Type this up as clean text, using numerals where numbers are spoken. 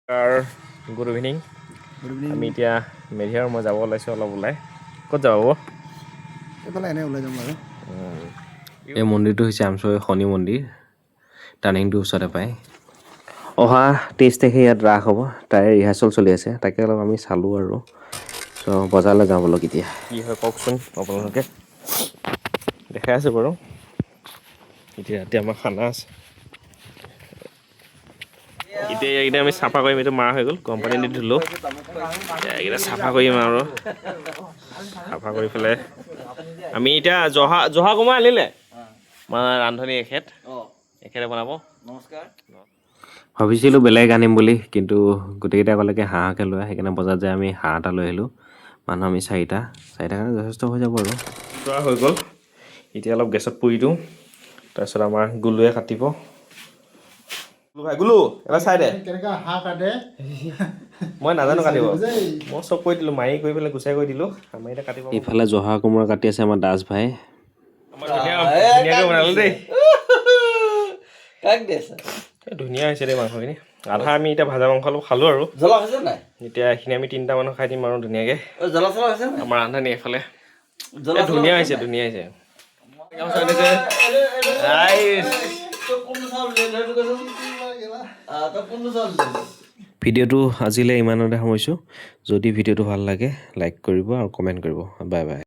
Good evening. আমি এতিয়া মেধি আৰু মই যাব ওলাইছোঁ অলপ ওলাই। ক'ত যাব? এইফালে এনেই ওলাই যাম বাৰু। এই মন্দিৰটো হৈছে আমচৈ শনি মন্দিৰ, টাৰ্ণিংটোৰ ওচৰতে পায়। অহা 23 তাৰিখে ইয়াত ৰাস হ'ব, তাৰে ৰিহাৰ্চেল চলি আছে, তাকে অলপ আমি চালোঁ আৰু। চ' বজাৰলৈ যাওঁ ব'লক এতিয়া। কি হয় কওকচোন আপোনালোকে। দেখাই আছোঁ বাৰু। এতিয়া ৰাতি আমাৰ খানা আছে। এতিয়া এইকেইটা আমি চাফা কৰিম। এইটো মাৰা হৈ গ'ল, গৰম পানী দি ধুলোঁ। এতিয়া এইকেইটা চাফা কৰিম আৰু চাফা কৰি পেলাই আমি এতিয়া জহা জহা কোমোৰা আনিলে। মানে ৰান্ধনী এখেত, এখেতে বনাব। নমস্কাৰ। ভাবিছিলোঁ বেলেগ আনিম বুলি, কিন্তু গোটেইকেইটা ক'লেকে হাঁহকে লোৱা। সেইকাৰণে বজাৰত যাই আমি হাঁহ এটা লৈ আহিলোঁ। মানুহ আমি চাৰিটা, চাৰিটা কাৰণে যথেষ্ট হৈ যাব আৰু। কৰা হৈ গ'ল। এতিয়া অলপ গেছত পুৰি দিওঁ, তাৰপিছত আমাৰ গুলুৱে কাটিব। গুলু ভাই, গুলু, এবাৰ চাই দে। কেনেকুৱা হাঁহ কাটে। মই নাজানো কাটিব। দেই। মই চব কৰি দিলোঁ, মাৰি কৰি পেলাই গুচাই কৰি দিলোঁ। আমাৰ এতিয়া কাটিব। ইফালে জহা কোমোৰা কাটি আছে আমাৰ দাস ভাই। আমাৰ ধুনীয়া ধুনীয়াকৈ বনালোঁ দেই। কাক দিছে? এই ধুনীয়া হৈছে দেই মাংসখিনি। আধা আমি এতিয়া ভাজা মাংস অলপ খালোঁ আৰু। জ্বলা হৈছে নাই? এতিয়া এইখিনি আমি তিনিটা মানুহ খাই দিম আৰু ধুনীয়াকৈ। অ, জ্বলা চলা হৈছে নাই? আমাৰ ৰান্ধনি এইফালে। জ্বলা এই ধুনীয়া হৈছে, ধুনীয়া হৈছে। গামোচা আনিছে। ৰাইজ। তই কোনটো চাউল দিলি সেইটো কচোন। তই কোনটো চাউল দিলি? ভিডিঅ'টো আজিলৈ ইমানতে সামৰিছোঁ। যদি ভিডিঅ'টো ভাল লাগে, লাইক কৰিব আৰু কমেণ্ট কৰিব। Bye bye.